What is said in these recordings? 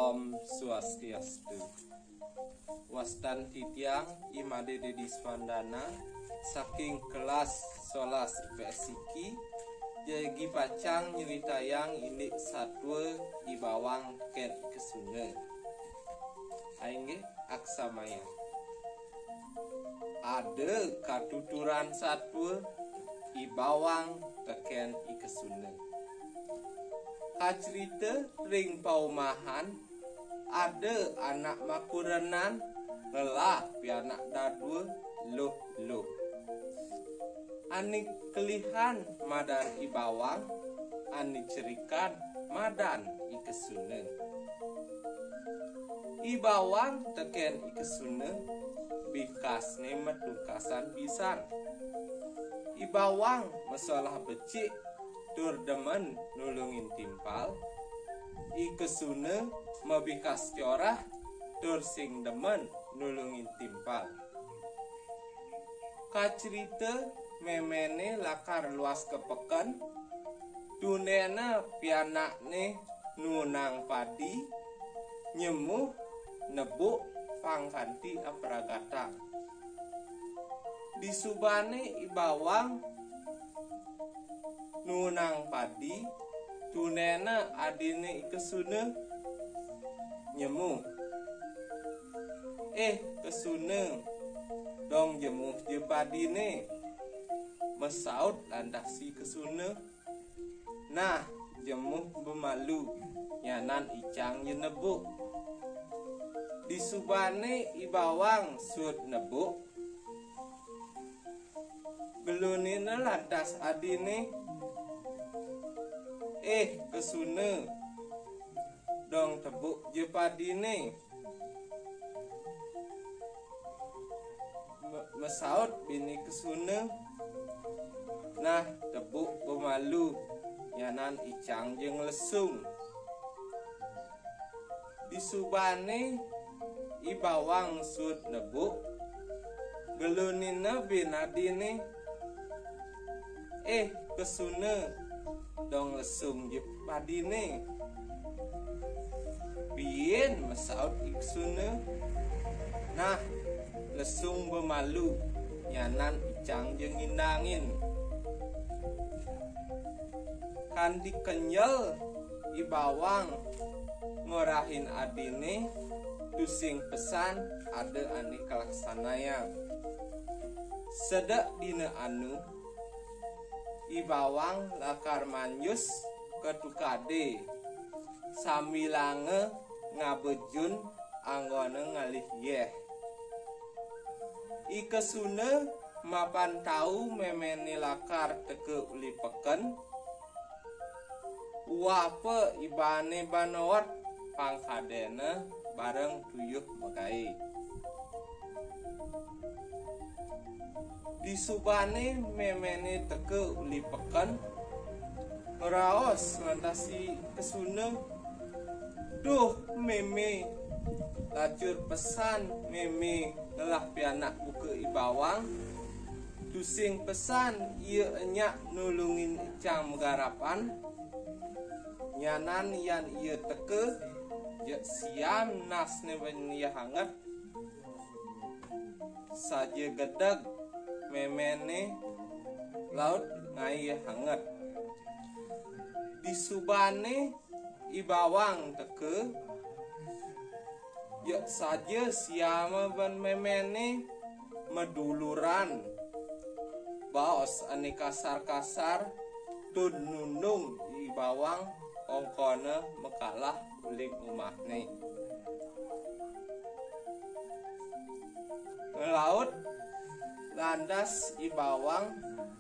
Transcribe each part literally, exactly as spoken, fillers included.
Om Swastiastu. Wastan titiang I Made Dedi Swandana, saking kelas solas I P S siki, jagi pacang nyritayang indik satua I Bawang tekén I Kesuna. Inggih, aksamayang. Ada katuturan satua, I Bawang tekén I Kesuna. Kacrita ring paumahan, ada anak makurenan ngelah pianak dadua, Luh-Luh. Ané kelihan madan I Bawang, ané cerikan madan I Kesuna. I Bawang tekén I Kesuna, bikasné matungkasan pisan. I Bawang masolah becik tur demen nulungin timpal. I Kesuna mabikas corah tur sing demen nulungin timpal. Kacrita méméné lakar luas ka peken, tundéna pianakné nuunang padi, nyemuh, nebuk, pang kanti apragatan. Disubané I Bawang nuunang padi, tundéna adiné I Kesuna, nyemuh. "Eh, Kesuna, dong jemuh ja padiné," masaut lantas I Kesuna. "Nah, jemuh ba malu, nyanan icang ja nebuk." Disubané I Bawang suud nebuk, gelunina lantas adiné, "Eh, Kesuna, dong tebuk ja padiné," ma-, masaut bini Kesuna. "Nah, tebuk ba malu, nyanan icang ja nglesung." Disubané I Bawang suud nebuk, gelunina bini adiné, "Eh, Kesuna, dong lesung ja padiné." "Buin," masaut I Kesuna. "Nah, lesung ba malu, nyanan icang ja ngindangin." Kanti kenyel I Bawang ngorahin adiné, tusing pesan ada ané kalaksanayang. Sedek dina anu, I Bawang lakar manjus ka tukadé, sambilanga ngaba jun anggona ngalih yéh. I Kesuna mapan tau méméné lakar teka uli peken, uapa ibané ba noot pangkadéna bareng tuyuh magaé. Disubané méméné teka uli peken, ngraos lantas I Kesuna, "Duh, mémé, lacur pesan mémé ngelah pianak buka I Bawang. Tusing pesan ia nyak nulungin icang magarapan. Nyanan yan ia teka, ja siam nasné ban yéh anget. Saja gedeg méméné laut ngaé yéh anget." Disubané I Bawang teka, ja saja siama ban méméné maduluran, baos ané kasar-kasar, tur nundung I Bawang ongkona makalah uling umahné. Nglaut lantas I Bawang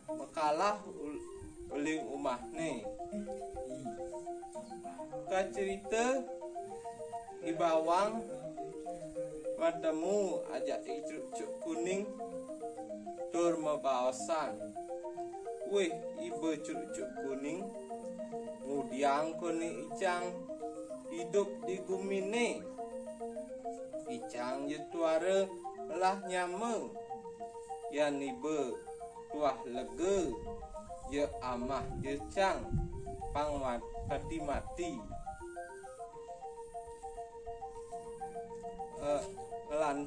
makalah ul-, uling umahné. Kacrita I Bawang matemu ajak I Crucuk Kuning tur mabaosan, "Wih, iba Crucuk Kuning, ngudiang koné icang idup di guminé. Icang ja tuara ngelah nyama. Yan iba tuah lega, ja amah ja cang, pang mat-, pati mati."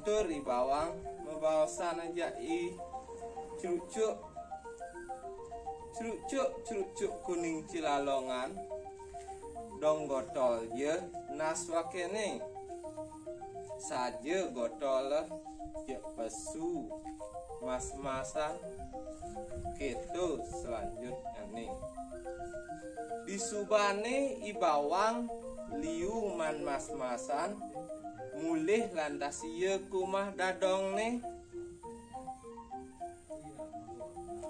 Tur I Bawang mabaosan ajak I Crucuk, "Crucuk, Crucuk Kuning Cilalongan, dong gotol ja nas wakéné. Saja gotol jak pesu mas-masan, kéto selanjutnyané." Disubané I Bawang liu maan mas-masan, mulih lantas ia ka umah dadongné.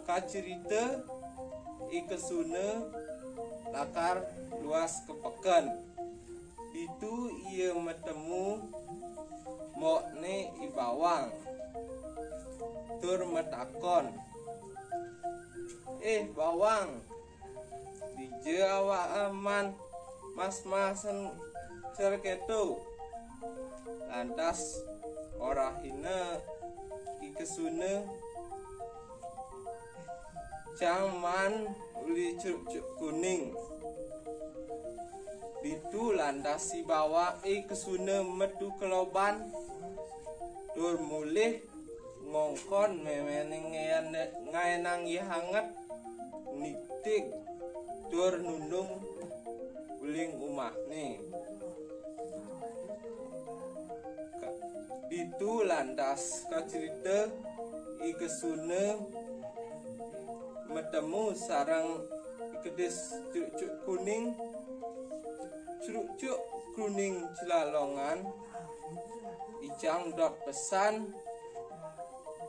Kacerita, I Kesuna lakar luas ka peken. Ditu ia matemu mbokné I Bawang tur matakon, "Eh, Bawang, dija awak maan mas-masan cara kéto?" Lantas orahina I Kesuna, "Cang maan uli Crucuk Kuning." Ditu lantas I Bawang, I Kesuna metu ka loban tur mulih ngongkon méméné ngayan-, ngayanang ia anget, nigtig tur nundung uling umahné. Ka-, ditu lantas kacerita, I Kesuna matemu sareng I Kedis Crucuk Kuning. "Crucuk Kuning Cilalongan, icang dot pesan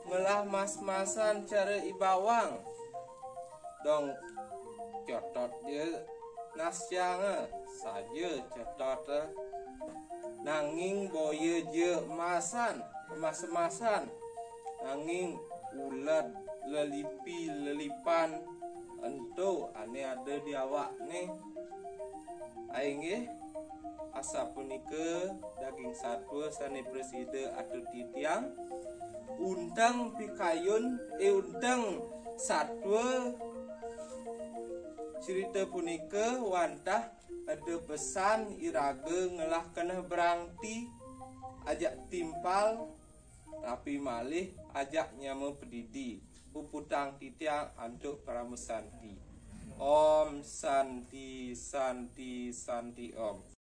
ngelah mas-masan cara I Bawang. Dong cotot ja nas cangé, saja cotot. Nanging boya ja emasan, emas-emasan, nanging uled, lelipi-lelipan ento ané ada di awakné." Inggih, asapunika daging satua sané prasida atur titiang. Unteng pikayun, eh, unteng satua cerita punika wantah ada pesan iraga ngelah keneh berangti, ajak timpal, tapi malih ajak nyama padidi. Puputang titiang antuk parama santi. Om Santi, Santi, Santi Om.